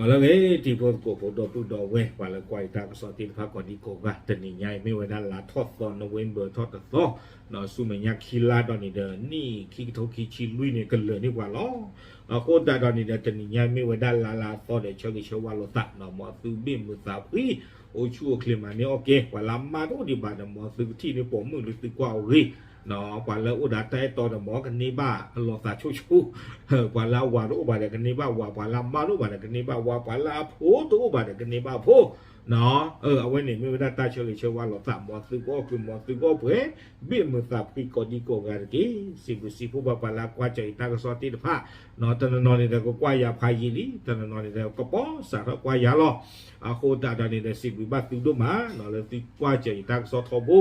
လၢအဂ့ၤ တံၤဖိသကိးဖိ ဒီပုၢ်ဒီဝဲၢ် ပှၤလၢကွၢ်ယတၢ်ကစီၣ်သ့ၣ်တဖၣ်ကိးဒံကိးဂၤ, တနံၤညါအံၤ မ့ၢ်ဝဲဒၣ်လါထီၣ်သီ November ထီၣ်တသီ, ဆူမဲာ်ညါခံလါဒီးန့ၣ်ဒီး နံၣ်ခံကထိခံဆံလွံၢ်န့ၣ် ကလၢာ်န့ၢ်ပှၤလီၤ. အဃိသတးဒီးန့ၣ်ဒီး တနံၤညါအံၤ မ့ၢ်ဝဲဒၣ်လါလါအသီဒီး ဆၢဂ့ၤဆၢဝါလိာ်သး မ်သုဘ့ၣ်မုာ်သးဖှံ, အိၣ်ဆူၣ်အိၣ်ချ့ မၤန့ၢ်အီၣ်ကဲ ပှၤလၢအမါတအိၣ်ဒံးဘၣ်ဒီး မ်သုကထံၣ်န့ၢ်ပိာ်မုၣ်လၢသုကွၢ်အဂ့ၢ် ပှၤလၢအိၣ်ဒီးတၢ်အဲၣ်တီဒီး မ်ကန့ၢ်ဘၣ်အလီၤသးဆိဆိ, ပှၤလၢအဝၤတအိၣ်ဘၣ်ဒီး ကန့ၢ်ဘၣ်ဝၤ, ပှၤလၢအမါတအိၣ်ဘၣ်ဒီး ကန့ၢ်ဘၣ်ဝၤ, ပှၤလၢအဖိတအိၣ်ဘၣ်ဒီး ကန့ၢ်ဘၣ်ဖိ, အဝဲန့ၣ်မ့ၢ်ဝဲဒၣ်တၢ်ဆၢဂ့ၤဆၢဝါလိာ်သး, မ်သုကအီၣ်ကုာ် မ်သုကအီၣ်ပှဲၤ, ဘ့ၣ်မုာ်သးဖှံကိးဒံကိးဂၤတက့ၢ်. စံးဘျုးစံးဖှိၣ်ဘၣ်ပှၤလၢအကွၢ်စၢၤယတၢ်ကစီၣ်သ့ၣ်တဖၣ်, တနီၤနီၤန့ၣ်ဒီး ကကွၢ်ယၤဖးယံာ်လံ, တနီၤနီၤန့ၣ်ဒီး ကပီၤစးထီၣ်ကွၢ်ယၤလီၤ. အဃိသတးဒီးန့ၣ်ဒီး စံးဘျုးဘၣ်သုဒိၣ်မး လၢသုကွၢ်စၢၤယတၢ်ကစီၣ်ထီဘိ,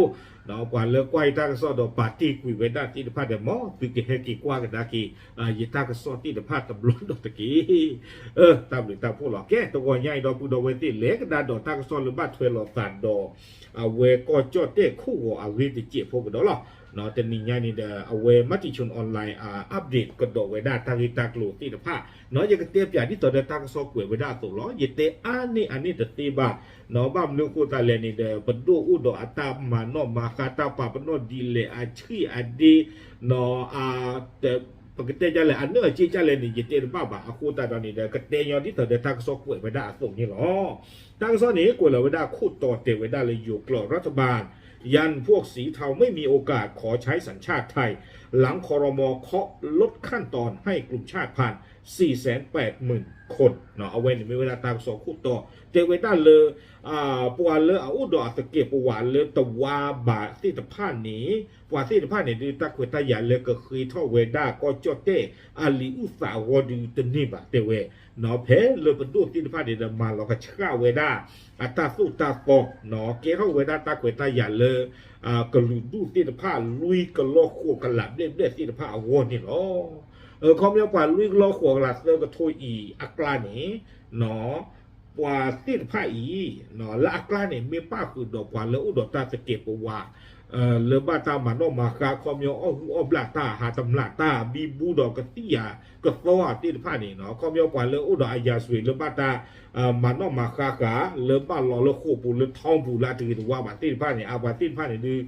ပှၤလၢကွၢ်ယတၢ်ကစီၣ်ဒီး ပာ်တ့ၢ်ကွံာ်ဝဲဒၣ်သ့ၣ်တဖၣ်ဒီး မ်သုကဟဲက့ၤကွၢ်ကဒါက့ၤ ယတၢ်ကစီၣ်သ့ၣ်တဖၣ်တဘျီဒီးတက့ၢ်. တၢ်ဘျုးတၢ်ဖှိၣ်လီၤ. ကဲ တဂီၤညါအံၤ ဒီပုၢ်ဒီဝဲၢ်သ့ၣ် လဲၤကဒါဒီးတၢ်ကစီၣ်လၢဘၣ်ထွဲလိာ်သးဒီး အဝဲကီၢ်ကၠီၣ်တဲၣ်ခိၣ်ဂီၤအဂ့ၢ်တစဲးဖိကဒီးလီၤ. တနံၤညါန့ၣ်ဒီး အဝဲ Matichon Online update ကဒီးဝဲဒၣ်တၢ်ဂ့ၢ်တၢ်ကျိၤသ့ၣ်တဖၣ်, ယကတဲပၠးဒ်သိးဒီးတၢ်ကစီၣ်ကွဲးဝဲဒၣ်အသိးလီၤ. ယတဲအါန့ၢ်အန့ၣ်တသ့ဘၣ်, ဘၣ်မနုၤအဃိသတးလဲၣ်န့ၣ်ဒီး ပဒိၣ်အိၣ်ဒီးအတၢ်မၤနီၣ်မၤဃါ တၢ်ပာ်ပနီၣ်ဒ်လဲၣ် အဆံၣ်အဒ့ ပကတဲဒ်လဲၣ် အနၢၣ်အစ့ဒ်လဲၣ်န့ၣ် ယတဲတဘၣ်ဘၣ်. အဃိသတးဒီးန့ၣ်ဒီး ကတဲညီဒ်သိးဒီးတၢ်ကစီၣ်ကွဲးဝဲဒၣ်အသိးန့ၣ်လီၤ. တၢ်ကစီၣ်န့ၣ် ကွဲးလီၤဝဲဒၣ်ခိၣ်တီတဲာ်ဝဲဒၣ်လၢယိၤကျိာ် รัฐบาลยันพวกสีเทาไม่มีโอกาสขอใช้สัญชาติไทย หลังครม.เคาะลดขั้นตอนให้กลุ่มชาติพันธุ์ สี่แสนแปดหมื่นคน အဝဲန့ၣ်မ့ၢ်ဝဲဒၣ်တၢ်ကစီၣ်ခိၣ်တီ တဲဝဲဒၣ်လၢ ပှၤလၢအအိၣ်ဒီးအသကဲးပဝးလၢတဝါဘၣ်သ့ၣ်တဖၣ်န့ၣ် ပှၤသ့ၣ်တဖၣ်န့ၣ်ဒုး တၢ်ခွဲးတၢ်ယာ်လၢကဃ့ထီၣ်ဝဲဒၣ်ကီၢ်ကၠီၣ်တဲၣ်အလံာ်အုၣ်သးအဂီၢ်ဒုးတန့ၢ်ဘၣ်တဲဝဲ, ဖဲလၢပဒိၣ်သ့ၣ်တဖၣ်န့ၣ်ဒီး မၤလီၤကဆှၣ်ဝဲဒၣ် အတၢ်သိၣ်တၢ်သီ ကဲထီၣ်ဝဲဒၣ်တၢ်ခွဲးတၢ်ယာ်လၢ ကလုာ်ဒူၣ်သ့ၣ်တဖၣ် လွံၢ်ကလီၢ်ဃိးကလးဘျဲၣ်ဘျဲၣ်သ့ၣ်တဖၣ်အဂီၢ်န့ၣ်လီၤ. ခီပညီပှၤလွံၢ်ကလီၢ်ဃိးကလးသၢကထိအံၤအကျါန့ၣ် ပှၤသ့ၣ်တဖၣ်အံၤ လၢအကျါန့ၣ် မ့ၢ်ပၣ်ဃုာ်ဒီးပှၤလၢအိၣ်ဒီးတၢ်သကဲးပဝး လၢဘၣ်တၢ်မၤနီၣ်မၤဃါ ခီပညီအီၣ်ဟုၣ်အီၣ်ဘျၣ်တၢ် ဟးတမျးတၢ် ဘံဘူဒီးကသံၣ်ယၤကသီသ့ၣ်တဖၣ်န့ၣ် ခီပညီပှၤလၢအိၣ်ဒီးအယၤစွ့ၤလၢဘၣ်တၢ် မၤနီၣ်မၤဃါဃာ် လၢဘၣ်လီၤလၢဃိာ်ပူၤလၢထီပူၤလၢအတဂ့ၤတဝါဘၣ်သ့ၣ်တဖၣ်န့ၣ် အပှၤသ့ၣ်တဖၣ်န့ၣ်ဒုး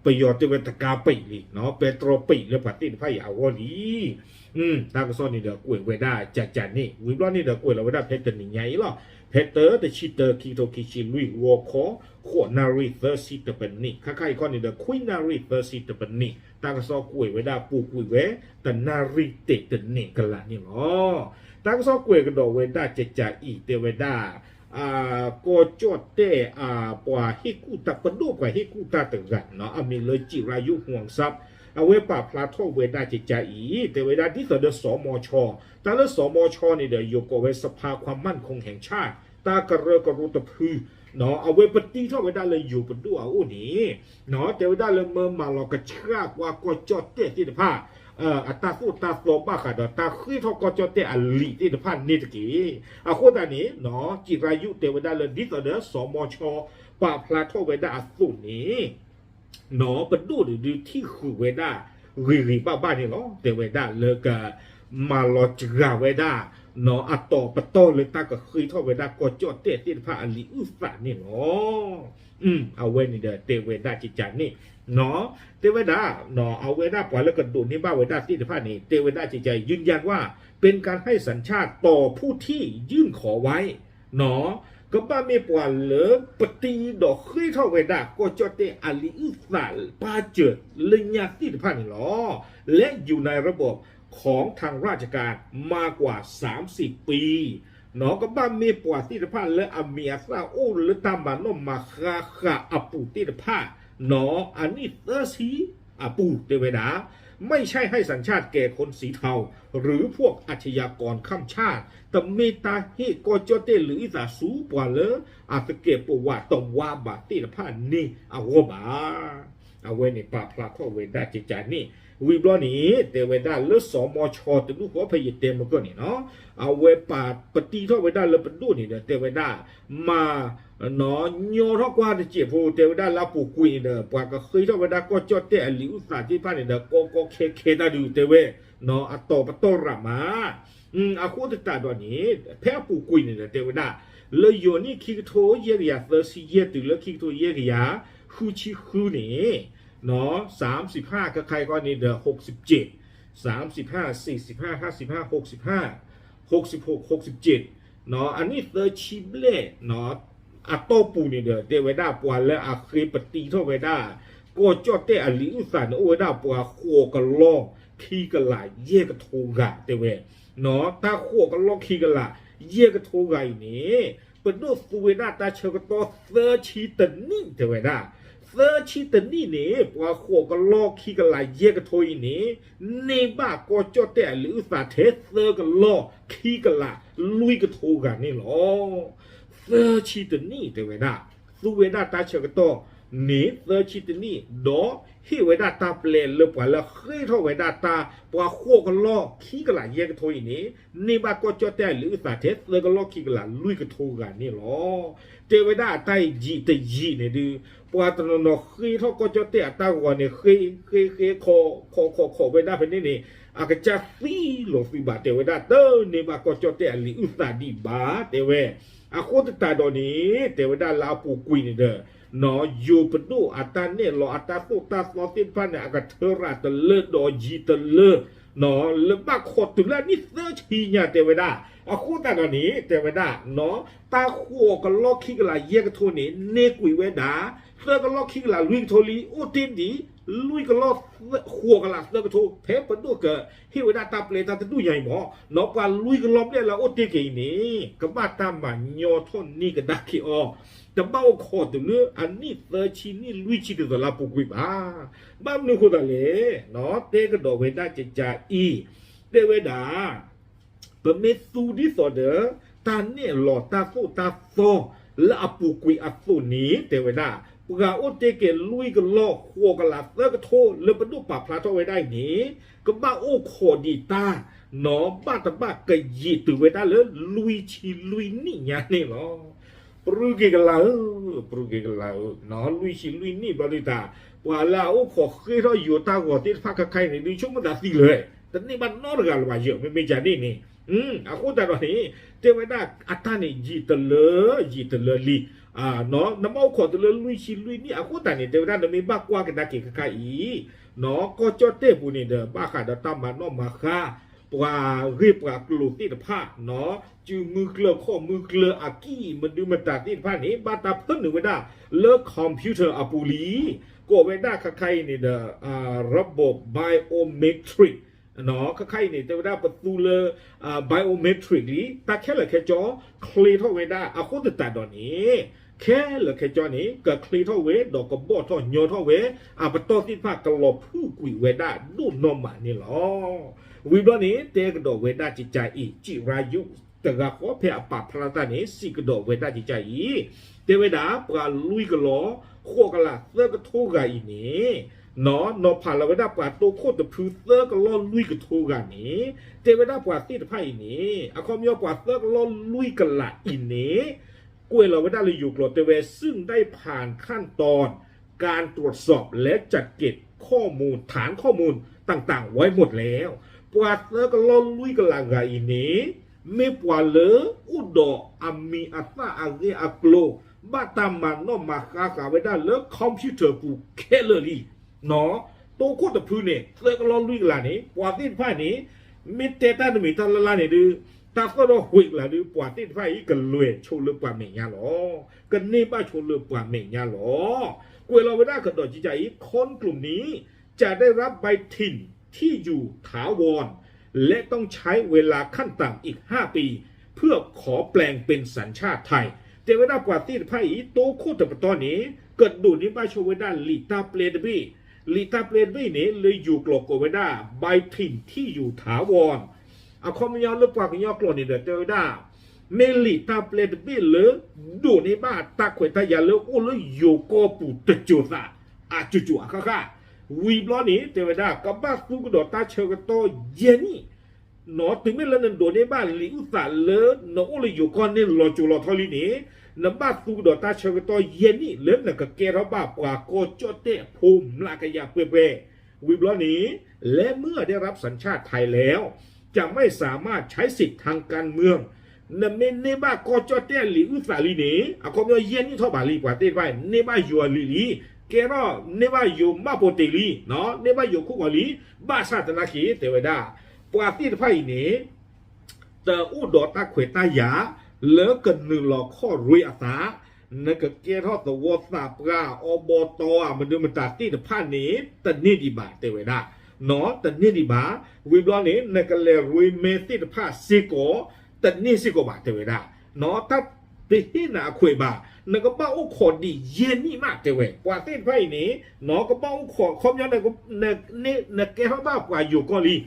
ပယီၤတဲဝဲတကါပိတ်လံ ပဲတြီပိတ် လၢပှၤသ့ၣ်တဖၣ်အံၤအဂီၢ်လံ. တၢ်ကစီၣ်န့ၣ်ဒီးကွဲးဝဲဒၣ်ကကန့ၣ် ဝံၤဘျီန့ၣ်ဒီးကွဲးလီၤဝဲဒၣ်ဖဲတနံၤညါအံၤလီၤ. ဖဲတၢ တဆံတၢ ခံကထိခံဆံလွံၢ် ဂီၤခီ ဃိးနၣ်ရံၣ်သၢဆံတပနံး ခါခါအံၤခီန့ၣ်ဒီး ခွံနၣ်ရံၣ်သၢဆံတပနံး တၢ်ကစီၣ်ကွဲးဝဲဒၣ်ပူၤကွံာ်ဝဲ တနၣ်ရံၣ်တဲာ်တနံးကလးန့ၣ်လီၤ. တၢ်ကစီၣ်ကွဲးကဒီးဝဲဒၣ်ကကအံၤ တဲဝဲဒၣ် ကီၢ်ကၠီၣ်တဲၣ် ပှၤဟ့ၣ်ကူၣ်တၢ် ပဒိၣ်ပှၤဟ့ၣ်ကူၣ်တၢ်တဂၤ အမံၤလၢ จิรายุ ห่วงทรัพย์ အဝဲပာ်ဖျါထီၣ်ဝဲဒၣ်ကကအံၤ တဲဝဲဒၣ်ဒ်သိးဒီး စမချ တၢ်လၢ စမချ န့ၣ်ဒီး ယိၤကိးဝဲ สภาความมั่นคงแห่งชาติ တၢ်ကရၢကရိတဖု အဝဲပတံထီၣ်ဝဲဒၣ်လၢယိၤပဒိၣ်အအိၣ်န့ၣ် တဲဝဲဒၣ်လၢမၢမၤလီၤကဆှၣ်ကွၢ်ကီၢ်ကၠီၣ်တဲၣ်သ့ၣ်တဖၣ် အတၢ်သိၣ်တၢ်သီဘၣ်ဃးဒီးတၢ်ဃ့ထီၣ်ကီၢ်ကၠီၣ်တဲၣ်အလံာ်သ့ၣ်တဖၣ်န့ၣ်တက့ၢ်. အဃိသတးန့ၣ် จิรายุ တဲဝဲဒၣ်လၢဒ်သိးဒီး စမချ ပာ်ဖျါထီၣ်ဝဲဒၣ်အသိးန့ၣ် ပဒိၣ်န့ၣ်ဒုးထံၣ်ဃုာ်ဝဲဒၣ် ဂ့ၤဂ့ၤဘၣ်ဘၣ်န့ၣ်လီၤ. တဲဝဲဒၣ်လၢက မၤလီၤစှၤဝဲဒၣ် အတီၤပတီၢ်လၢတၢ်ကဃ့ထီၣ်ဝဲဒၣ်ကီၢ်ကၠီၣ်တဲၣ်သ့ၣ်တဖၣ်အလံာ်အုၣ်သးန့ၣ်လီၤ. အဝဲန့ၣ်ဒီးတဲဝဲဒၣ်ကကန့ၣ် တဲဝဲဒၣ် အဝဲဒၣ်ပှၤလၢကဒိးန့ၢ်ဘၣ်ဝဲဒၣ်သ့ၣ်တဖၣ်န့ၣ် တဲဝဲဒၣ်ကက ยืนยันว่า เป็นการให้สัญชาติต่อผู้ที่ยื่นขอไว้ ကဘၣ်မ့ၢ်ပှၤလၢပတံဒီးဃ့ထီၣ်ဝဲဒၣ် ကီၢ်ကၠီၣ်တဲၣ်အလံာ်အုၣ်သးပာ်စၢၤလၢညါသ့ၣ်တဖၣ်န့ၣ်လီၤ. และอยู่ในระบบของทางราชการมากว่าสามสิบปี ကဘၣ်မ့ၢ်ပှၤသ့ၣ်တဖၣ်လၢအမံၤအသၣ်အိၣ်လၢတၢ်မၤနီၣ်မၤဃါဃာ်အပူၤသ့ၣ်တဖၣ် အနံၣ်သၢဆံအပူၤ တဲဝဲဒၣ် ไม่ใช่ให้สัญชาติแก่คนสีเทา หรือพวกอาชญากรข้ามชาติ တမ့ၢ်တၢ်ဟ့ၣ်ကီၢ်ကၠီၣ်တဲၣ်လံာ်အုၣ်သးဆူပှၤလၢအသကဲးပဝးတဝါဘၣ်သ့ၣ်တဖၣ်န့ၣ်အဂီၢ်ဘၣ်. အဝဲန့ၣ်ပာ်ဖျါထီၣ်ဝဲဒၣ်ကကန့ၣ် ဝံၤဘျီန့ၣ် တဲဝဲဒၣ်လၢ စမချ တဒူၣ်ဃီဖဲယတဲမုၢ်ကၢၢ်န့ၣ်လီၤ. အဝဲပာ်ပတံထီၣ်ဝဲဒၣ်လၢပဒိၣ်န့ၣ်ဒီး တဲဝဲဒၣ် မၤ ညီထီၣ်ကွၢ်တစဲးဖိ တဲဝဲဒၣ်လၢအပူၤကွံာ်န့ၣ်ဒီး ပှၤကဃ့ထီၣ်ဝဲဒၣ်ကီၢ်ကၠီၣ်တဲၣ်အလံာ်အုၣ်သးသ့ၣ်တဖၣ်န့ၣ်ဒီး ကီကီခဲခဲတၢ်ဒုးတဲဝဲ အတီၤပတီၢ်ရးမး အဃိသတးဒီးန့ၣ် ဖဲအပူၤကွံာ်န့ၣ်ဒီး တဲဝဲဒၣ် လၢယိၤနံၣ်ခံကထိယဲၢ်ကယၤသၢဆံယဲၢ်တုၤလၢခံကထိယဲၢ်ကယၤဃုဆံဃုန့ၣ် စၢမ်စံးဖၣ် ခဲခါအံၤဃီန့ၣ်ဒီး ဟိးစံးဖၣ် စၢမ်စံးဖၣ် စံးစံးဖၣ် ဟၣ်စံးဖၣ် ဟိးစံးဖၣ် ဟိးစံးဖၣ် ဟိးစံးဖၣ် အနံၣ်သၢဆံဘျဲၣ် အတီၢ်ပူၤန့ၣ်ဒီး တဲဝဲဒၣ်ပှၤလၢအဃ့ပတံထီၣ်ဝဲဒၣ် ကီၢ်ကၠီၣ်တဲၣ်အလံာ်အုၣ်သးန့ၣ် အိၣ်ဝဲဒၣ်ပှၤဃိးကလီၢ်ခံကလးယဲၢ်ကထိဂၤ တဲဝဲ တၢ်ဃိးကလီၢ်ခံကလးယဲၢ်ကထိဂၤအံၤန့ၣ် ပဒိၣ်သူဝဲဒၣ်တၢ်ဆၢကတီၢ်သၢဆံတနံၣ် တဲဝဲဒၣ် သၢဆံတနံၣ်န့ၣ် ပှၤဃိးကလီၢ်ခံကလးယဲၢ်ကထိအံၤန့ၣ် န့ၢ်ဘၣ်ကီၢ်ကၠီၣ်တဲၣ်အလံာ်အုၣ်သးထဲသၢကလီၢ်ခံကလးလွံၢ်ကထိဂၤန့ၣ်လီၤ. သၢဆံတနံၣ် တဲဝဲဒၣ် သူဝဲဒၣ်တၢ်ဆၢကတီၢ်န့ၣ် သၢဆံတနံၣ် ဒီးဟ့ၣ်ဝဲဒၣ်တၢ်ပျဲလၢပှၤလၢဃ့ထီၣ်ဝဲဒၣ်တၢ် ပှၤဃိးကလီၢ်ခံကလးယဲၢ်ကထိအံၤန့ၣ် န့ၢ်ဘၣ်ကီၢ်ကၠီၣ်တဲၣ်အလံာ်အုၣ်သးထဲသၢကလီၢ်ခံကလးလွံၢ်ကထိဂၤန့ၣ်လီၤ. တဲဝဲဒၣ်အတၢ်ယံာ်တယံာ်န့ၣ်ဒုး ပှၤတနီၤနီၤဃ့ထီၣ်ကီၢ်ကၠီၣ်တဲၣ်အတၢ်ဂီၤန့ၣ် ဃ့ ဃ့ ဃ့ ခိး ခိး ခိး ခိးဝဲဒၣ်ဖဲန့ၣ်န့ၣ် အကစၢ်သံလီၤသုးဘၣ် တဲဝဲဒၣ် တန့ၢ်ဘၣ်ကီၢ်ကၠီၣ်တဲၣ်အလံာ်အုၣ်သးဒံးဘၣ် တဲဝဲ အဃိသတးဒီးန့ၣ် တဲဝဲဒၣ်လၢအပူၤကွံာ်န့ၣ်ဒီး ယိၤပဒိၣ်အတၢ်နဲၣ်လီၤအတၢ်သိၣ်တၢ်သီသ့ၣ်တဖၣ်န့ၣ် အကထၢရၤတလၢဒီးယံာ်တလၢ လၢဘၣ်ခိးတုၤလၢအနံၣ်သၢဆံညါ တဲဝဲဒၣ် အဃိသတးဒီးန့ၣ် တဲဝဲဒၣ် တၢ်ဃိးကလီၢ်ခံကလးယဲၢ်ကထိန့ၣ် န့ၢ်ကွံာ်ဝဲဒၣ် သၢကလီၢ်ခံကလးလွံၢ်ကထိလံ အိၣ်တ့ၢ်ဒံး လွံၢ်ကလီၢ် ဃိးကလးသၢကထိ ဖဲပဒိၣ်ကဟ့ၣ်ဝဲဒၣ်တၢ်ပျဲတၢ်တဒူၣ်ညါအံၤမ့ၢ် နီၢ်ပှၤလွံၢ်ကလီၢ်ဘျဲၣ်လၢအအိၣ်တ့ၢ်က့ၤအံၤန့ၣ် ကဘၣ်တၢ်မၤညီထီၣ်န့ၢ်ကဒါက့ၤအီၤ တဘၣ်အိၣ်ခိးတုၤလၢအနံၣ်သၢဆံနံၣ်လွံၢ်ဆံဒ်သိးလၢအပူၤကွံာ်ဘၣ်. ဘၣ်မနုၤအဃိသတးလဲၣ် တဲကဒီးဝဲဒၣ်ကကါအံၤ တဲဝဲဒၣ် ပမ့ၢ်သူဒ်သိးဒီး တၢ်နဲၣ်လီၤတၢ်သိၣ်တၢ်သီလၢအပူၤကွံာ်အသိးန့ၣ် တဲဝဲဒၣ် ပှၤအိၣ်တ့ၢ်က့ၤလွံၢ်ကလီၢ်ဃိးကလးသၢကထိလၢပဒိၣ်ပာ်ဖျါထီၣ်ဝဲဒၣ်အံၤန့ၣ် ကဘၣ်အိၣ်ခိးဒံးတၢ် နီၢ်ဘၣ်တဘၣ်ကယံာ်တုၤဝဲဒၣ်လၢလွံၢ်ဆံလွံၢ်နံၣ်ညါန့ၣ်လီၤ. ပြူးက့ၤကလးဧၢ, ပြူးက့ၤကလးဧၢ, လွံၢ်ဆံလွံၢ်နံၣ်ဘျီဒုးတၢ် ပှၤလၢအအိၣ်ခိးဃ့ထီၣ်ယိၤတၢ်ဂီၤသ့ၣ်တဖၣ်ခဲခါအံၤန့ၣ် ဒုးဆိကမိၣ်သးသံလၢာ်, တန့ၢ်ဘၣ်နီတဂၤလၢၤဘၣ်ယဲၢ် မ့မ့ၢ်ကန့ၣ်န့ၣ်, အဃိသတးဒီးန့ၣ် တဲဝဲဒၣ်အတၢ်န့ၣ် ယံာ်တလၢ ယံာ်တလၢလံ နဘၣ်အိၣ်ခိးတုၤလၢလွံၢ်ဆံလွံၢ်နံၣ် အဃိသတးန့ၣ် တဲဝဲဒၣ် နမ့ၢ်ဘၣ်ကွၢ်ကဒါက့ၤခဲခါအံၤ ကီၢ်ကၠီၣ်တဲၣ်ပူၤန့ၣ်ဒီး ဘၣ်ဃးဒီးတၢ်မၤနီၣ်မၤဃါ ပှၤဂ့ၢ်ပှၤကျိၤသ့ၣ်တဖၣ် စုမုၢ်ကျၢၢ်ခီၣ်မုၢ်ကျၢၢ်အကံၢ် မဒုမတၤသ့ၣ်တဖၣ်န့ၣ် ဘၣ်တၢ်ဖၢနုာ်ဝဲဒၣ်လၢ computer အပူၤလံ, ကိးဝဲဒၣ်ခဲခါအံၤန့ၣ်ဒီး ระบบ biometric ခဲခါအံၤန့ၣ် တဲဝဲဒၣ်ပသူလၢ biometric လံ တၢ်ခဲလၢာ်ခဲဆ့ ချ့ထီၣ်ဝဲဒၣ်အဃိသတးဒီးန့ၣ် ခဲလၢာ်ခဲဆ့န့ၣ် ကချ့ထီၣ်ဝဲ ဒီးကဘီၣ်ထီၣ်ညီထီၣ်ဝဲ အပတီၢ်သ့ၣ်တဖၣ်ကလီၤဖုၣ်ကွံာ်ဝဲဒၣ်ဒိၣ်နီၢ်မးန့ၣ်လီၤ. ဝံၤဘျီန့ၣ် တဲကဒီးဝဲဒၣ်ကကါအံၤ စံးရါယူး တဂၤဃီဖဲအပာ်ဖျါတၢ်န့ၣ် စံးကဒီးဝဲဒၣ်ကကါအံၤ တဲဝဲဒၣ်ပှၤလွံၢ်ကလီၢ် ဃိးကလးသၢကထိဂၤအံၤန့ၣ် နီၢ်နီၢ်ဖးလီၤဝဲဒၣ်ပှၤတိခိၣ်တဖုသၢကလီၢ်လွံၢ်ကထိဂၤန့ၣ် တဲဝဲဒၣ်ပှၤသ့ၣ်တဖၣ်အံၤန့ၣ် အခီပညီပှၤသၢကလီၢ်လွံၢ်ကလးအံၤန့ၣ် ကွဲးလီၤဝဲဒၣ်လၢယိၤကျိာ်တဲဝဲ ซึ่งได้ผ่านขั้นตอนการตรวจสอบ และจัดเก็บข้อมูล ฐานข้อมูลต่างๆ ไว้หมดแล้ว ပှၤသၢကလီၢ်လွံၢ်ကလးဂၤအံၤန့ၣ် မ့ၢ်ပှၤလၢအိၣ်ဒီးအမံၤအသၣ်အဂ့ၢ်အကျိၤ ဘၣ်တၢ်မၤနီၣ်မၤဃါဃာ်ဝဲဒၣ်လၢ computer ပူၤခဲလၢာ်လံ. တိခိၣ်တဖုန့ၣ် သၢကလီၢ်လွံၢ်ကလးန့ၣ် ပှၤသ့ၣ်တဖၣ်န့ၣ် မ့ၢ်တဲတၢ်တမံၤတၢ်လၢ်လၢ်န့ၣ်ဒုး တၢ်သီၣ်ဒီးဟူးကလးဒုး ပှၤသ့ၣ်တဖၣ်အံၤ ကလွဲၤဆိလၢပှၤမဲာ်ညါလီၤ. ကန့ၢ်ဘၣ်ဆိလၢပှၤမဲာ်ညါလီၤ. ကွဲးလီၤဝဲဒၣ်ကဒီးကကါအံၤ คนกลุ่มนี้จะได้รับใบถิ่นที่อยู่ถาวร และต้องใช้เวลาขั้นต่ำอีกห้าปี เพื่อขอแปลงเป็นสัญชาติไทย တဲဝဲဒၣ်ပှၤသ့ၣ်တဖၣ်အံၤ တိခိၣ်တပတီၢ်န့ၣ် ကဒိးန့ၢ်ဘၣ်ဆိဝဲဒၣ်လံာ်တၢ်ပျဲတဘ့ၣ်, လံာ်တၢ်ပျဲတဘ့ၣ်န့ၣ် လၢယိၤကျိာ်ကိးဝဲဒၣ် ใบถิ่นที่อยู่ถาวร အခီပညီလၢပှၤကညီကျိာ်န့ၣ်ဒီး တဲဝဲဒၣ် မ့ၢ်လံာ်တၢ်ပျဲတဘ့ၣ်လၢ ဒိးန့ၢ်ဘၣ်တၢ်ခွဲးတၢ်ယာ်လၢအိၣ်လၢယိၤကီၢ်ပူၤတစိၤသး အစိၤစိၤအဃၣ်ဃၣ်, ဝံၤဘျီန့ၣ် တဲဝဲဒၣ် ကဘၣ်သူကဒီးတၢ်ဆၢကတီၢ်ယဲၢ်နံၣ် နီၢ် တုၤမ့ၢ်လၢနဒိးန့ၢ်ဘၣ်လံာ်အုၣ်သးလၢနအိၣ်လၢယိၤကီၢ်န့ၣ်လီၤစိၤလီၤထီလံန့ၣ် နဘၣ်သူကဒီးတၢ်ဆၢကတီၢ်ယဲၢ်နံၣ်လၢနကကဲထီၣ်ဘၣ်ပှၤကီၢ်ကၠီၣ်တဲၣ်ဖိမျးကယၤပှဲၤပှဲၤ, ဝံၤဘျီန့ၣ် และเมื่อได้รับสัญชาติไทยแล้ว จะไม่สามารถใช้สิทธิ์ทางการเมือง နမ့ၢ်န့ၢ်ဘၣ်ကီၢ်ကၠီၣ်တဲၣ်အလံာ်အုၣ်သးလံန့ၣ် အခီပညီယဲၢ်နံၣ်ထီၣ်ဘးလံ ပှၤသ့ၣ်တဖၣ်န့ၣ် န့ၢ်ဘၣ်ယိၤအလံာ်လံ, ကဲထီၣ်န့ၢ်ဘၣ်ယိၤမှတ်ပုံတင်လံ, န့ၢ်ဘၣ်ယိၤခိၣ်ဂီၤလံ, ဘၣ်ဆၣ်သနာ်က့ တဲဝဲဒၣ် ပှၤသ့ၣ်တဖၣ်အံၤန့ၣ် တအိၣ်ဒီးတၢ်ခွဲးတၢ်ယာ် လၢကနုာ်လီၤခီၣ်ရ့အသး, နကကဲထီၣ်သဝီသးပှၢ် အီဘီတီဧါ မနုၤမတၤသ့ၣ်တဖၣ်န့ၣ် တန့ၢ်ဒံးဘၣ် တဲဝဲဒၣ်, တန့ၢ်ဒံးဘၣ်, ဝံၤဘျီန့ၣ် နကလဲၤရ့မဲသ့ၣ်တဖၣ်စ့ၢ်ကီး တန့ၢ်စ့ၢ်ကီးဘၣ် တဲဝဲဒၣ်, တၢ်တဟ့ၣ်နၤအခွဲးဘၣ်, နကဘၣ်အိၣ်ခိးဒံးယဲၢ်နံၣ်မး တဲဝဲ, ပှၤသ့ၣ်တဖၣ်အံၤန့ၣ် ကဘၣ်အိၣ်ခိး ခီပညီ နကဲထီၣ်ဘၣ်ပှၤယိၤကီၢ်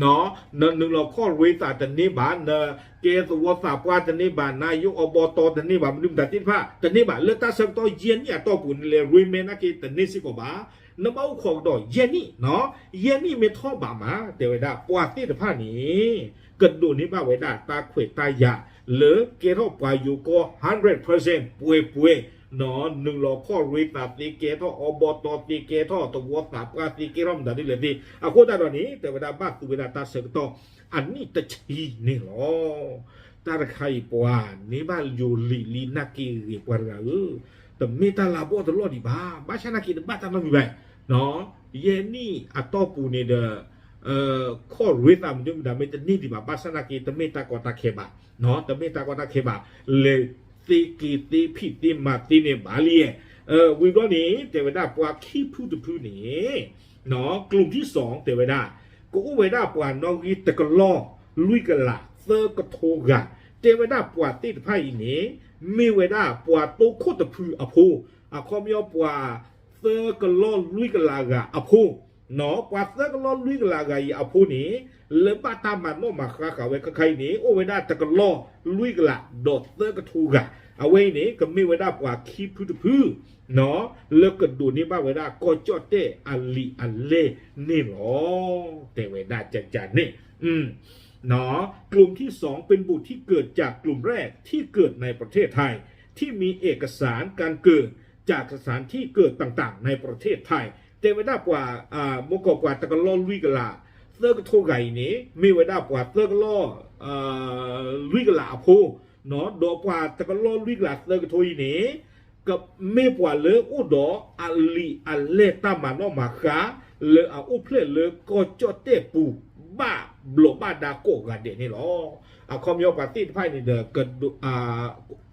လံ နနုာ်လီၤခီၣ်ရ့သးတန့ၢ်ဘၣ်, နကဲသဝီသးပှၢ်တန့ၢ်ဘၣ်, နယိအီဘီတီတန့ၢ်ဘၣ်, မနုၤမတၤသ့ၣ်တဖၣ် တန့ၢ်ဘၣ်, လၢတၢ်ဆၢကတီၢ်ယဲၢ်နံၣ်အတီၢ်ပူၤ နလဲၤရ့မဲနာ်က့ တန့ၢ်စ့ၢ်ကီးဘၣ်, နဘၣ်အိၣ်ခိးကဒီးယဲၢ်နံၣ်, ယဲၢ်နံၣ်မ့ၢ်ထီၣ်ဘးမး တဲဝဲဒၣ် ပှၤသ့ၣ်တဖၣ်န့ၣ် ကဒိးန့ၢ်ဘၣ်ဝဲဒၣ်တၢ်ခွဲးတၢ်ယာ် လၢကဲထီၣ်ပှၤယိၤကီၢ် hundred percent ပှဲၤပှဲၤ နနုာ်လီၤခီၣ်ရ့သးသ့ ကဲထီၣ်အီဘီတီသ့ ကဲထီၣ်သဝီသးပှၢ်သ့ ကဲထီၣ်မတၤဒ်လဲၣ်သ့, အဃိသတးဒီးန့ၣ် တဲဝဲဒၣ်ဘၣ်သူဝဲဒၣ်တၢ်ဆၢကတီၢ် အနံၣ်တဆံန့ၣ်လီၤ. တၢ်တခါအံၤ ပှၤန့ၢ်ဘၣ်ယိၤလံာ်လံနာ်က့ဂ့ၤ ပှၤတဂၤဧၢ, တမ့ၢ်တၢ်လၤဘီၣ်တလီၢ်ဒံးဘၣ်, ဘၣ်ဆၣ်နာ်က့တဘၣ်တၢ်နီတမံၤဘၣ်, ယဲၢ်နံၣ်အတီၢ်ပူၤန့ၣ်ဒီး ခီၣ်ရ့သးမနုၤမတၤမ့ၢ်တန့ၢ်ဒံးဘၣ်, ဘၣ်ဆၣ်နာ်က့တမ့ၢ်တၢ်ကီတၢ်ခဲဘၣ်, တမ့ၢ်တၢ်ကီတၢ်ခဲဘၣ်, လဲၤသ့က့ၤသ့ဖံးသ့မၤသ့န့ၣ်ဘၣ်လံ. ဝံၤဘျီန့ၣ် တဲဝဲဒၣ်ပှၤခံဖုတဖုန့ၣ် กลุ่มที่สอง တဲဝဲဒၣ် ကအိၣ်ဝဲဒၣ်ပှၤနီၣ်ဂံၢ်တကလီၢ်လွံၢ်ကလးသၢကထိဂၤ, တဲဝဲဒၣ်ပှၤသ့ၣ်တဖၣ်အံၤန့ၣ် မ့ၢ်ဝဲဒၣ်ပှၤတိခိၣ်တဖုအဖိ, အခီပညီပှၤသၢကလီၢ်လွံၢ်ကလးဂၤအဖိ ပှၤသၢကလီၢ်လွံၢ်ကလးဂၤအံၤအဖိန့ၣ် လၢဘၣ်တၢ်မၤနီၣ်မၤဃါဃာ်ဝဲခဲခါအံၤန့ၣ် အိၣ်ဝဲဒၣ်တကလီၢ်လွံၢ်ကလးဒီးသၢကထိဂၤ, အဝဲအံၤန့ၣ် ကမ့ၢ်ဝဲဒၣ်ပှၤခံဖုတဖု လၢကဒိးန့ၢ်ဘၣ်ဝဲဒၣ်ကီၢ်ကၠီၣ်တဲၣ်အလံာ်အလဲၢ်န့ၣ်လီၤ. တဲဝဲဒၣ်ကကန့ၣ် กลุ่มที่สองเป็นบุตรที่เกิดจากกลุ่มแรกที่เกิดในประเทศไทย ที่มีเอกสารการเกิดจากสถานที่เกิดต่างๆในประเทศไทย တဲဝဲဒၣ်ပှၤ မိၢ်ကီၢ်ပှၤတကလီၢ်လွံၢ်ကလး သၢကထိဂၤအံၤန့ၣ် မ့ၢ်ဝဲဒၣ်ပှၤသၢကလီၢ် လွံၢ်ကလးအဖိ, ဒီးပှၤတကလီၢ်လွံၢ်ကလးသၢကထိအံၤန့ၣ် ကမ့ၢ်ပှၤလၢအိၣ်ဒီးအလံာ်အလဲၢ်တၢ်မၤနီၣ်မၤဃါ လၢအအိၣ်ဖျဲၣ်လၢကီၢ်ကၠီၣ်တဲၣ်ပူၤ ဘၣ်ဘျီးဘၣ်ဒါကိးဂၤဒဲးန့ၣ်လီၤ. အခီပညီပှၤသ့ၣ်တဖၣ်န့ၣ်ဒီး အ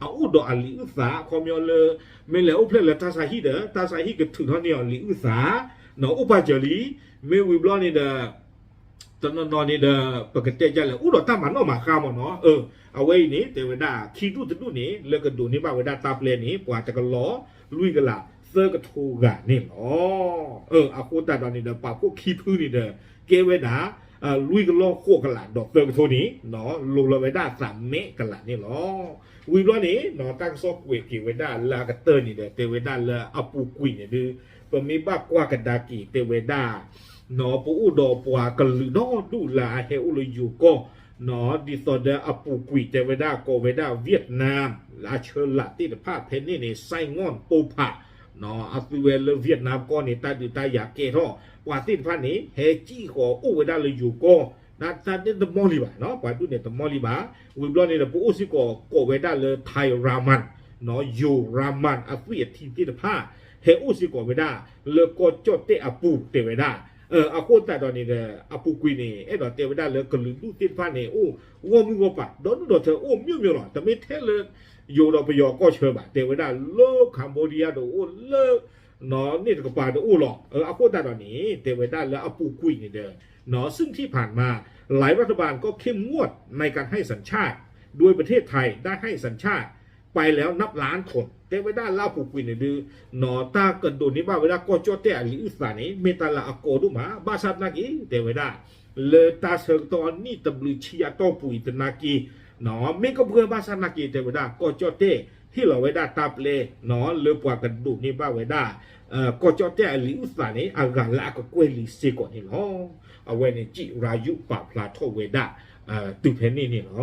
အိၣ်ဒီးအလံာ်အုၣ်သး အခီပညီလၢ မ့ၢ်လဲၤအိၣ်ဖျဲၣ်လၢတၢ်ဆါဟံၣ်ဒီး တၢ်ဆါဟံၣ်ကထုးထီၣ်န့ၢ်အီၤလံာ်အုၣ်သး အိၣ်ပာ်စၢၤလံ, မ့ၢ်ဝံၤဘျီန့ၣ်ဒီး တနီၤနီၤန့ၣ်ဒီး ပကတဲဒ်လဲၣ် အိၣ်ဒီးတၢ်မၤနီၣ်မၤဃါမ့ၢ်နီၤ, အဝဲအံၤန့ၣ် တဲဝဲဒၣ် ခံဒူၣ်တဒူၣ်န့ၣ် လၢကဒိးန့ၢ်ဘၣ်ဝဲဒၣ်တၢ်ပျဲန့ၣ် ပှၤတကလီၢ်လွံၢ်ကလးသၢကထိဂၤန့ၣ်လီၤ. အဃိသတးဒီးန့ၣ်ဒီး ပာ်ဖှိၣ်ခံဖုန့ၣ်ဒီး ကဲဝဲဒၣ် လွံၢ်ကလီၢ်ဃိးကလးဒီးသၢကထိန့ၣ် လိၤလီၤဝဲဒၣ်သးမဲာ်ကလးန့ၣ်လီၤ. ဝံၤဘျီန့ၣ် တၢ်ကစီၣ်ကွဲးက့ၤဝဲဒၣ်လၢအကတၢၢ်န့ၣ်ဒီး တဲဝဲဒၣ်လၢအပူၤကွံာ်န့ၣ်ဒုး ပမ့ၢ်ဘၣ်ကွၢ်ကဒါက့ၤ တဲဝဲဒၣ် ပအိၣ်ဒီးပှၤကလုာ်ဒီဒူၣ်လၢအဟဲအိၣ်လၢယိၤကီၢ် ဒ်သိးဒီးအပူၤကွံာ်တဲဝဲဒၣ် ကိးဝဲဒၣ် Vietnam လၢအဆၢလာ်သ့ၣ်တဖၣ်ဖဲန့ၣ်န့ၣ် Saigon ပိၢ်ဖး အသုဝဲလၢ Vietnam ကီၢ်န့ၣ် တၢ်ဒုးတၢ်ယၤကဲထီၣ် ပှၤသ့ၣ်တဖၣ်န့ၣ် ဟဲစံၣ်ဃီၤအိၣ်ဝဲဒၣ်လၢယိၤကီၢ် တၢ်တမီၢ်လံဘၣ် ပှၤဒူၣ်န့ၣ်တမီၢ်လံဘၣ်. ဝံၤဘျီန့ၣ်ဒီး ပအိၣ်စ့ၢ်ကီးကိးဝဲဒၣ်လၢ Thai Raman ယိၤ Raman အသွံၣ်အထံသ့ၣ်တဖၣ် ဟဲအိၣ်စ့ၢ်ကီးဝဲဒၣ် လၢကီၢ်ကၠီၣ်တဲၣ်အပူၤတဲဝဲဒၣ် အဃိသတးဒီးန့ၣ်ဒီး အပူၤကွံာ်န့ၣ် အဲၣ်ဒိးတဲဝဲဒၣ်လၢကလုာ်ဒူၣ်သ့ၣ်တဖၣ်န့ၣ် အိၣ်ဂီၢ်မုၢ်ဂီၢ်ပၤ ဒီဒူၣ်ဒီထၢ အိၣ်မျိုးမျိုးလီၤ. တမ့ၢ်ထဲလၢ ယိၤဒီးပယီၤကီၢ်ဆၢဘၣ် တဲဝဲဒၣ်လၢ Cambodia ဒီးအိၣ်လၢ န့ၣ်တကပၤတအိၣ်လီၤ. အဃိသတးဒီးန့ၣ် တဲဝဲဒၣ်လၢအပူၤကွံာ်န့ၣ်ဒီး ซึ่งที่ผ่านมา หลายรัฐบาลก็เข้มงวดในการให้สัญชาติ โดยประเทศไทยได้ให้สัญชาติ ไปแล้วนับล้านคน တဲဝဲဒၣ်လၢအပူၤကွံာ်န့ၣ်ဒုး တၢ်ကဒိးန့ၢ်ဘၣ်ဝဲဒၣ်ကီၢ်ကၠီၣ်တဲၣ်အလံာ်အုၣ်သးန့ၣ် မ့ၢ်တၢ်လၢအကီဒိၣ်မး ဘၣ်ဆၣ်သနာ်က့ တဲဝဲဒၣ် လၢတၢ်ဆၢကတီၢ်နံၣ်တဘျုးဆံအတီၢ်ပူၤအံၤသနာ်က့ မ့ၢ်ကဘှၢဘၣ်ဆၣ်သနာ်က့ တဲဝဲဒၣ် ကီၢ်ကၠီၣ်တဲၣ် ဟ့ၣ်လီၤဝဲဒၣ်တၢ်ပျဲ လၢပှၤကဒိးန့ၢ်ဘၣ်ဝဲဒၣ် ကီၢ်ကၠီၣ်တဲၣ်အလံာ်အုၣ်သးန့ၣ် အဂၤလၢအကကွဲၢ်လံစ့ၢ်ကီးန့ၣ်လီၤ. အဝဲန့ၣ် ကံးရၤယူး ပာ်ဖျါထီၣ်ဝဲဒၣ် တုၤဖဲန့ၣ်န့ၣ်လီ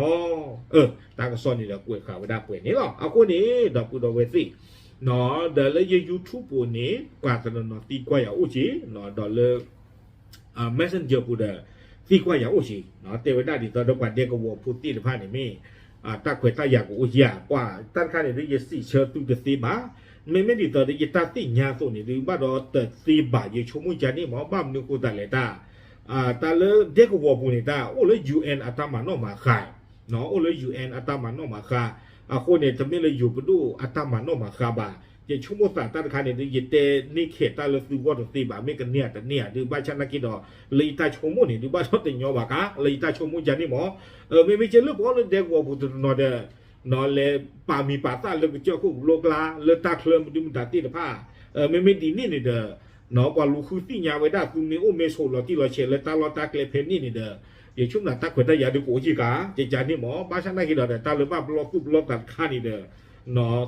ၤ. တၢ်ကစီၣ်န့ၣ်ဒီးကွဲးဃာ်ဝဲဒၣ်ပှဲၤန့ၣ်လီၤ. အဃိန့ၣ် ဒီပုၢ်ဒီဝဲၢ်သ့ၣ် ဒီးလၢယ YouTube ပူၤန့ၣ် ပှၤတနီၤနီၤသံကွၢ်ယၤအိၣ်က့ၤ ဒီးလၢ Messenger ပူၤဒီး သံကွၢ်ယၤအိၣ်က့ၤ, တဲဝဲဒၣ်ဒ်သိးဒီးပှၤဒဲကဝီၤဖိသ့ၣ်တဖၣ်န့ၣ်မ့ၢ် တၢ်ခွဲးတၢ်ယာ်ကအိၣ်ဧါ, ပှၤတၢ်တခါန့ၣ်ဒုး ယစံးဆၢသုတသ့ဘၣ်. မ့မ့ၢ်ဒ်သိးဒီးယတၢ်သ့ၣ်ညါအသိးန့ၣ်ဒုး ဘၣ်ဒီးတသ့ဘၣ် ယဆိကမိၣ်ကန့ၣ်မ့ၢ် ဘၣ်မနုၤဃိသတးလဲၣ်တၢ် တၢ်လၢဒဲကဝီၤပူၤန့ၣ် တၢ်အိၣ်လၢ ယူၣ်အဲၣ် အတၢ်မၤနီၣ်မၤဃါ, အိၣ်လၢ ယူၣ်အဲၣ် အတၢ်မၤနီၣ်မၤဃါ, အဃိန့ၣ် တမ့ၢ်လၢယိၤပဒိၣ်အတၢ်မၤနီၣ်မၤဃါဘၣ်. ယဆိကမိၣ်သးတၢ်တခါန့ၣ်ဒုး ယတဲန့ၢ်ခဲးတၢ်လၢသုဂီၢ်တသ့ဘၣ်, မ့ၢ်ကန့ၢ်ဧါတန့ၢ်ဧါဒုး ဘၣ်ဆၣ်နာ်က့ဒီး လၢယတၢ်ဆိကမိၣ်န့ၣ်ဒုး ဘၣ်ဒီးတညီဘၣ်ကါ လၢယတၢ်ဆိကမိၣ်ကန့ၣ်မ့ၢ် မ့မ့ၢ်ကဲလၢပှၤအိၣ်လၢဒဲကဝီၤပူၤတနီၤဒီး လဲၤပာ်မံၤပာ်သၣ်လၢကစၢၢ်ခိၣ်ကလိကျါ လၢတၢ်ချၢမဒုမတၤသ့ၣ်တဖၣ်, မ့မ့ၢ်ဒ်န့ၣ်န့ၣ်ဒီး ပှၤလူၤဃုသ့ၣ်ညါဝဲဒၣ် သုမ့ၢ်အိၣ်မ့ၢ်ဆိးလီၤတံၢ်လီၤဆဲးလၢတၢ်လီၢ်တၢ်ကျဲဖဲန့ၣ်န့ၣ်ဒီး ယဆိကမိၣ်တၢ်ခွဲးတၢ်ယာ်ဒုးကအိၣ်က့ၤကါ ကကန့ၣ်မ့ၢ် ဘၣ်ဆၣ်နာ်က့ဒီး တၢ်လၢဘၣ်ပလီၢ်သူၣ်ပလီၢ်သးတခါန့ၣ်ဒီး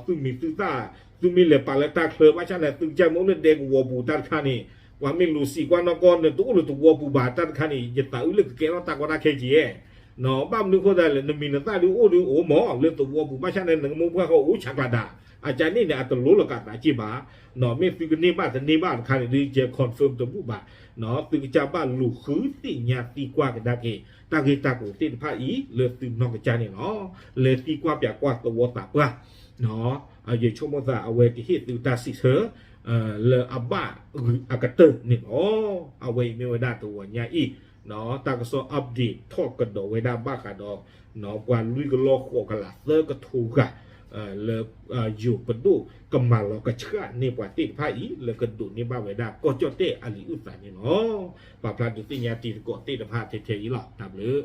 သုမံၤသုသၣ် သုမ့ၢ်လဲၤပာ်လၢတၢ်ချၢ ဘၣ်ဆၣ်န့ၣ် သုကစၢ်မ့ၢ်အိၣ်လၢဒဲကဝီၤပူၤတၢ်တခါန့ၣ် ပှၤမ့ၢ်လူၤစံးကွၢ်နီၢ်ကီၢ် နတအိၣ်လၢသဝီပူၤဘၣ်တၢ်တခါန့ၣ် ယသးအုးလၢကကဲထီၣ်တၢ်ကီတၢ်ခဲက့ၤဧါ. ဘၣ်မနုၤဃိသတးလဲၣ် နမံၤနသၣ်ဒုးအိၣ်ဒုးအိၣ်မ့ၢ် လၢသဝီပူၤ ဘၣ်ဆၣ်န့ၣ် နကမိၢ်ပှၢ်ဃီအိၣ်ဆးကျးဒၣ် အကန့ၣ်န့ၣ် အတလိၤလီၤကးသးက့ၤဘၣ်. မ့ၢ်သုကန့ၢ်ဘၣ်တန့ၢ်ဘၣ်တခါန့ၣ်ဒုး ယ confirm တဘူၣ်ဘၣ်. သုကစၢ်ဘၣ်လူၤဃုသ့ၣ်ညါသံကွၢ်ကဒါက့ၤ တၢ်ဂ့ၢ်တၢ်ကျိၤသ့ၣ်တဖၣ်အံၤ လၢသုနီၢ်ကစၢ်န့ၣ်လီၤ. လဲၤသံကွၢ်ပၠးကွၢ်သဝီသးပှၢ် ယဆိကမိၣ်သးအဝဲကဟ့ၣ်သုတၢ်စံးဆၢ လၢအဘၣ်ဂုာ်အကတၢၢ်န့ၣ်လီၤ. အဝဲအံၤမ့ၢ်ဝဲဒၣ်တဂီၤညါအံၤ တၢ်ကစီၣ် update ထီၣ်ကဒီးဝဲဒၣ်ဘၣ်ဃးဒီး ပှၤလွံၢ်ကလီၢ်ဃိးကလးသၢကထိဂၤ လၢ ယိၤပဒိၣ်ကမၤလီၤကဆှၣ်န့ၢ်ပှၤသ့ၣ်တဖၣ်အံၤ လၢကဒိးန့ၢ်ဘၣ်ဝဲဒၣ်ကီၢ်ကၠီၣ်တဲၣ်အလံာ်အုၣ်သးန့ၣ်လီၤ. ပာ်ဖျါဒုးသ့ၣ်ညါတံၤသကိးသ့ၣ်တဖၣ်ထဲထဲအံၤလီၤ. တၢ်ဘျုး